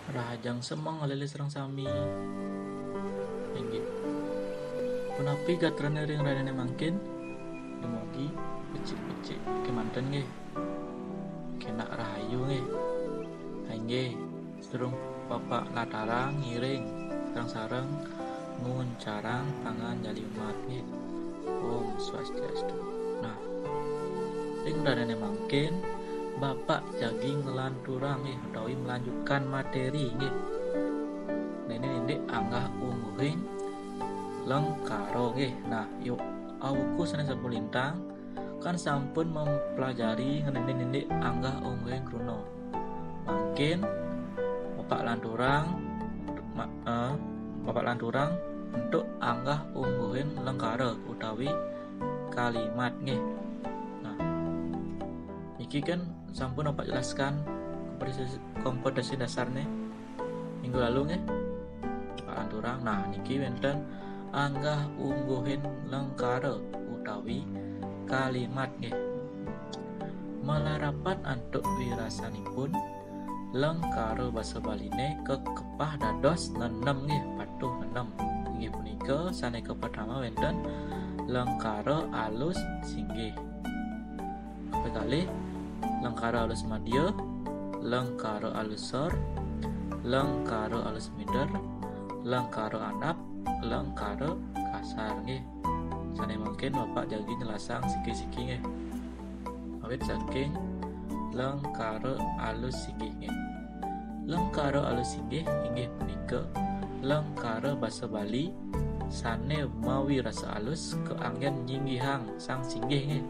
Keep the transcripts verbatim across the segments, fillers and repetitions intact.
Rahajeng semeng ngalilih sareng sami. Inggih. Punapi gatrané ring rahinané mangkin? Dumugi becik-becik kémanten nggih. Kénak rahayu nggih. Inggih, sadurung Bapak latarang ngiring sareng-sareng nguncarang panganjali umat nggih. Om Swastiastu. Nah, ring rahinané mangkin Bapak jagi nglanturang nggih utawi melanjutkan materi nggih. Néné indik anggah ungguhing lengkara nggih. Nah, yuk awuku sané sampun lintang kan sampun mempelajari ngenénin indik anggah ungguhing kruna. Mangkin Bapak lanturang ma- eh, Bapak lanturang untuk anggah ungguhing lengkara utawi kalimat nggih. Nah, niki kan sampun Bapak jelaskan kompetensi, kompetensi dasarné minggu lalu nggih. Bapak lanturang. Nah, niki wénten anggah ungguhing lengkara utawi kalimat nggih. Malarapan antuk wirasanipun, lengkara basa Baliné kakepah dados nenem nggih, patuh nenem. Inggih punika sané kapertama wénten lengkara alus singgih. Kapekalih, lengkara alus madya, lengkara alus sor, lengkara alus mider, lengkara andap, lengkara kasar nggih. Sané mangkin Bapak jagi nyelasang siki-siki nggih. Awit saking lengkara alus singgih nggih. Lengkara alus singgih inggih punika lengkara basa Bali sané mawirasa alus kaanggén nyinggihang sang singgih nggih.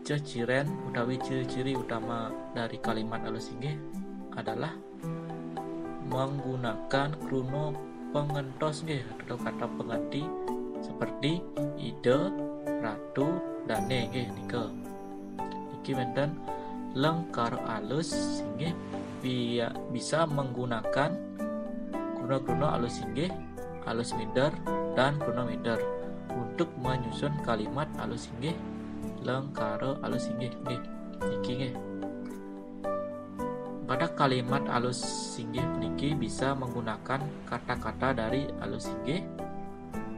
Ceciren utawi ciri-ciri utama dari kalimat alus singgih adalah menggunakan kruna pengentos nggih atau kata pengganti seperti ida, ratu, dané nggih nika. Niki wénten lengkara alus singgih bi- bisa menggunakan kruna-kruna alus singgih, alus mider, dan kruna mider untuk menyusun kalimat alus singgih, lengkara alus singgih nggih. Niki nggih. Pada kalimat alus singgih puniki bisa menggunakan kata-kata dari alus singgih,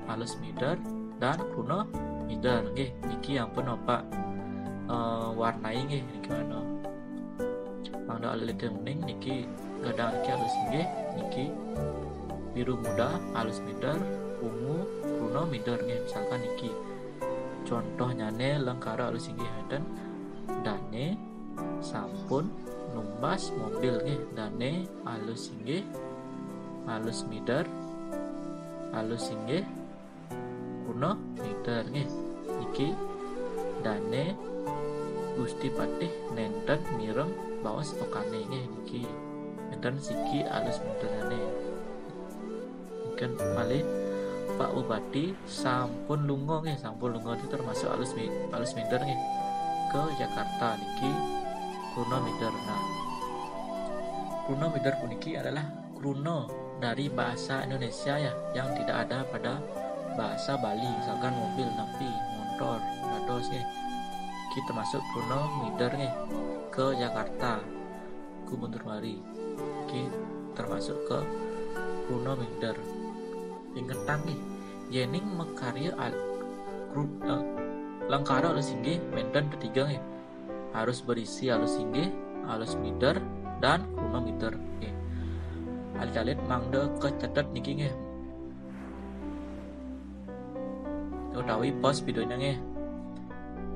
alus mider, dan kruna mider nggih. Niki ampun Bapak eh, warnai nggih niki mangda. Mangda alit uning niki gadang niki alus singgih, niki biru muda alus mider, ungu kruna mider nggih. Misalkan niki contohnyané lengkara alus singgih wénten dané sampun numbas mobil nggih, dané alus singgih, alus mider, alus singgih, kruna mider nggih. Niki dané Gusti Patih nénten mireng baos okané nggih niki. Nénten siki alus miderné. Mungkin malih Pak Bupati sampun lunga nggih, sampun lunga itu termasuk alus mi- alus mider nggih ke Jakarta niki kruna mider. Nah, kruna mider puniki adalah kruna dari bahasa Indonesia ya yang tidak ada pada bahasa Bali, misalkan mobil, napi, montor, dados nggih. Niki termasuk kruna mider nggih ke Jakarta, Gubernur Mari. Niki termasuk ke kruna mider. Ingetang nggih, yéning makarya al- kru- eh, lengkara alus singgih wénten tetiga nggih. Harus berisi alus singgih, alus mider, dan kruna mider. Nggih. Alit-alit mangda kacatet niki nggih. Utawi pos videonya nggih.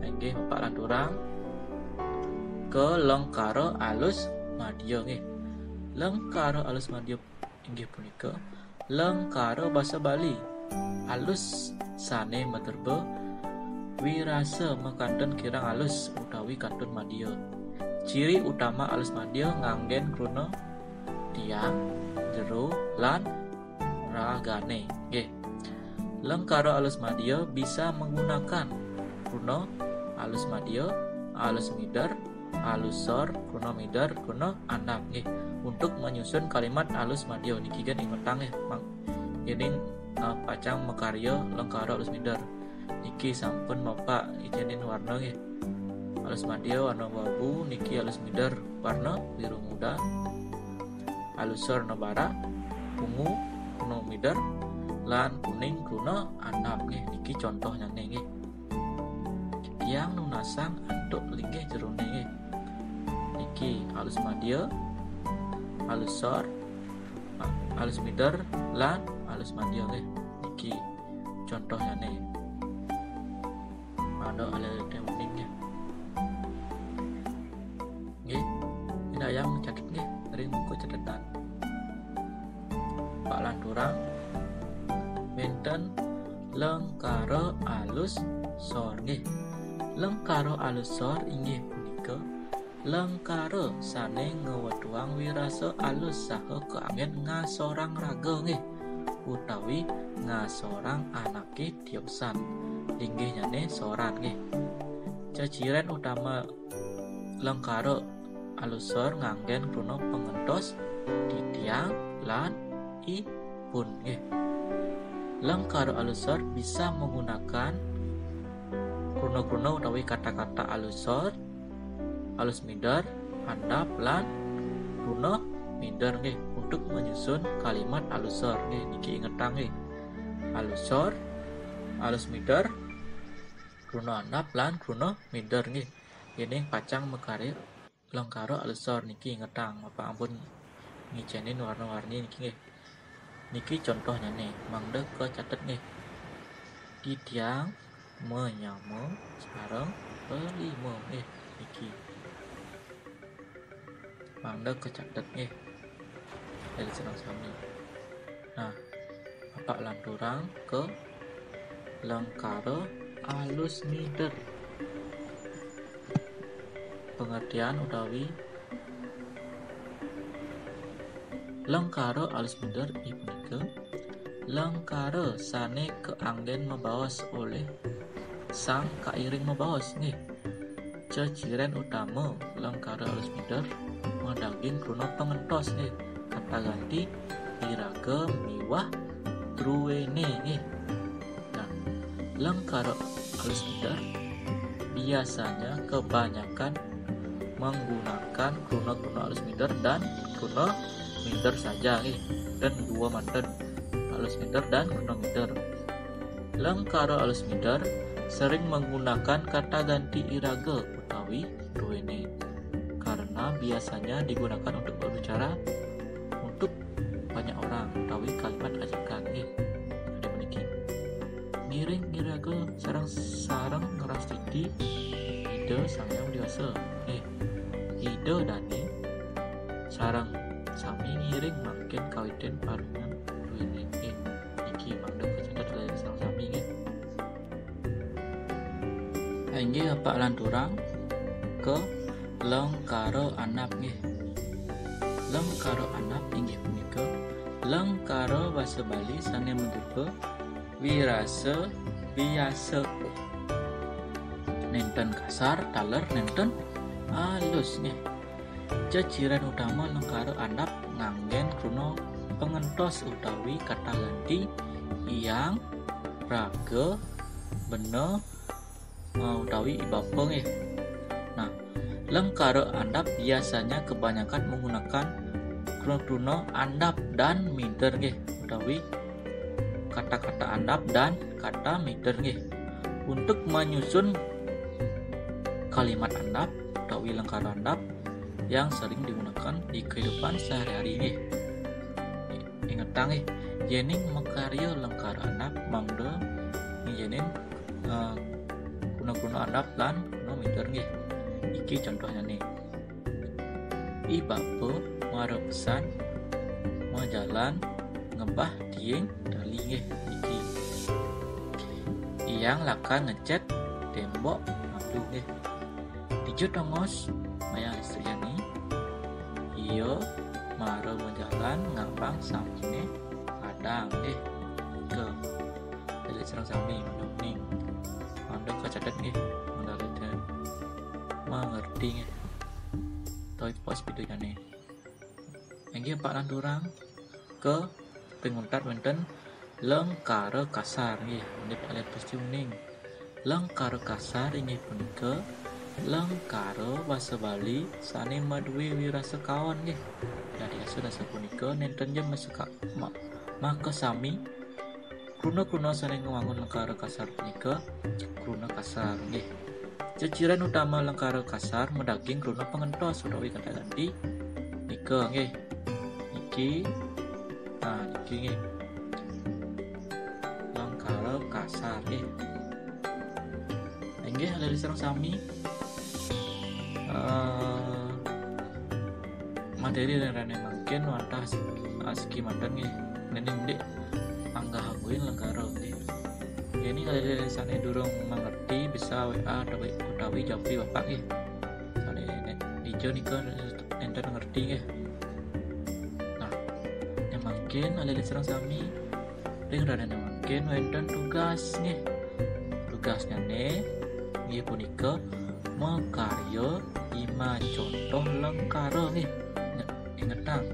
Inggih Bapak lanturang ke lengkara alus madya nggih. Lengkara alus madya inggih punika lengkara basa Bali alus sané materba wirasa makanten kirang alus utawi kantun madya. Ciri utama alus madya nganggén kruna tiang, jero, lan ragané. Nggih. Lengkara alus madya bisa menggunakan kruna alus madya, alus mider, alus sor, kruna mider, kruna andap nggih. Untuk menyusun kalimat alus madya niki kan ingetang nggih, Mang. Yéning eh, pacang makarya lengkara alus mider. Niki sampun Bapak icenin warna nggih. Alus madya warna abu-abu, niki alus mider warna biru muda. alusor kruna barak, ungu kruna mider, lan kuning kruna andap nggih. Niki contohnyané nggih. Titiang nunasang antuk linggih jeroné nggih. Niki alus madya, alus sor, a-, alus mider, lan alus madya nggih. Niki contohnyané. Mangda alit-alité uning nggih. Nggih, indayang catet nggih, ring buku catetan. Pak lanturang, wénten lengkara alus sor nggih. Lengkara alus sor inggih punika lengkara sané ngwetuang wirasa alus saha kaanggén ngasorang raga nggih, utawi ngasorang anaké tiosan, linggihnyané soran nggih. Ceciren utama lengkara alus sor nganggén kruna pangentos titiang lan ipun nggih. Lengkara alus sor bisa menggunakan kruna-kruna utawi kata-kata alus sor, alus mider, andap, lan kruna mider nggih untuk menyusun kalimat alus sor nggih. Niki ingetang nggih. Alus sor, alus mider, kruna andap, lan kruna mider nggih. Yéning pacang makarya lengkara alus sor niki ingetang, Bapak ampun ngicénin warna-warni niki nggih. Niki contohnyané, mangda kacatet nggih. Titiang manyama sareng palima nggih niki. Mangda kacatet nggih. Alit sareng sami. Nah, Bapak lanturang ka lengkara alus mider. Pengertian utawi lengkara alus mider inggih punika lengkara sané kaanggén mabaos olih sang kairing mabaos nggih. Ceciren utama lengkara alus mider madaging kruna pangentos nggih, kata ganti iraga miwah druéné nggih. Nah, lengkara alus mider biasanya kebanyakan menggunakan kruna-kruna alus mider dan kruna mider saja nggih, dan dua manten, alus mider dan kruna mider. Lengkara alus mider sering menggunakan kata ganti iraga utawi druéné karena biasanya digunakan untuk berbicara untuk banyak orang utawi kalimat ajakan nggih. Ada puniki. Ngiring iraga sareng-sareng ngrastiti Ida Sang Hyang Widhi Wasa. Nggih. Ida dané sareng sami ngiring mangkin kawitin parengan druéné. Nggih. Niki mangda kacatet sareng sami nggih. Inggih Bapak lanturang ka lengkara andap nggih. Lengkara andap inggih punika lengkara basa Bali sané madurga wirasa biasa. Nénten kasar, taler nénten alus nggih. Ceciren utama lengkara andap nganggén kruna pangentos utawi kata ganti iyang, raga, bena, eh, utawi i bapa nggih. Nah, lengkara andap biasanya kebanyakan menggunakan kruna-kruna andap dan mider nggih, utawi kata-kata andap dan kata mider nggih. Untuk menyusun kalimat andap utawi lengkara andap yang sering digunakan di kehidupan sehari-hari nggih. Ingetang nggih, yéning makarya lengkara andap mangda ngijinin, eh, kruna-kruna andap lan kruna mider nggih. Iki contohnyané. I bapa mara pesan majalan ngebah diing tali nggih niki. Iyang lakar ngecét témbok malu nggih. Dija tongos Mayang Istriani? Iya mara majalan ngabang saminé padang nggih. Ke. Alit sareng sami mangda uning. Mangda kacatet nggih, mangda alit mangerti nggih. Toy pos vidéonyané. Inggih Pak lanturang ka ping untat wénten lengkara kasar nggih, mangda alit pasti uning. Lengkara kasar inggih punika Lengkara basa Bali sané madué wirasa kaon nggih. Dadi asapunika nénten ja maseka-, ma-, makasami kruna-kruna sané ngwangun lengkara kasar punika kruna kasar nggih. Ceciren utama lengkara kasar madaging kruna pangentos utawi kata ganti nika nggih. Niki, nah niki nggih. Lengkara kasar nggih. Inggih, alit-alit sareng sami. Eh, materi ring rahané mangkin wantah as-, asiki manten nggih. Nénten indik anggah-angguhin lengkara nggih. Yéning alit-alit sané durung mangerti bisa W A utawi, utawi japri Bapak nggih. Sané né-, dija nika nénten ngerti nggih. Nah, né mangkin alit-alit sareng sami. Ring rahané mangkin wénten tugas nggih. Tugasnyané inggih punika makarya lima contoh lengkara nggih. Inge-, ingetang,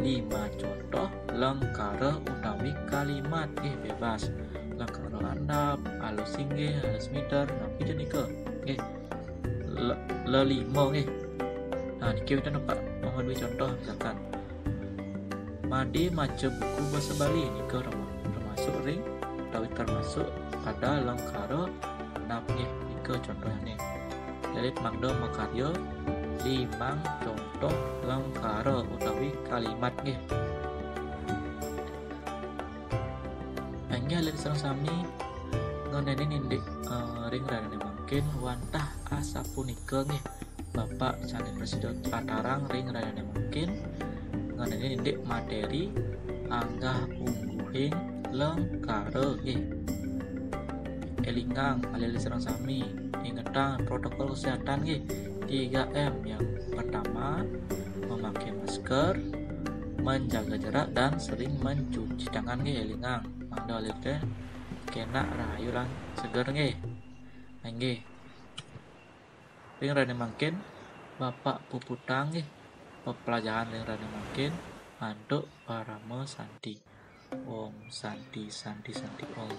lima contoh lengkara utawi kalimat nggih bébas. Lengkara andap, alus singgih, alus miter, napi ja nika. Nggih. Le-, lelima nggih. Nah, niki wénten Pak, mangda dué contoh misalkan. Madé maca buku basa Bali nika terma-, termasuk ring utawi termasuk pada lengkara andap nggih nika contohné. Alit mangda makarya limang contoh lengkara utawi kalimat nggih. Inggih alit sareng sami ngenénin indik, eh, ring rahané mangkin wantah asapunika nggih. Bapak sané prasida atarang ring rahané mangkin ngenénin indik materi anggah-ungguhing lengkara nggih. Élingang alit-alit sareng sami, ingetang protokol kesehatan nggih, tiga M. Yang pertama, memakai masker, menjaga jarak, dan sering mencuci tangan nggih, élingang. Mangda alit kénak rahayu lan seger nggih. Inggih. Ring rahané mangkin, Bapak puputang nggih pepelajahan ring rahané mangkin antuk parama santi. Om Santi, Santi, Santi, Om.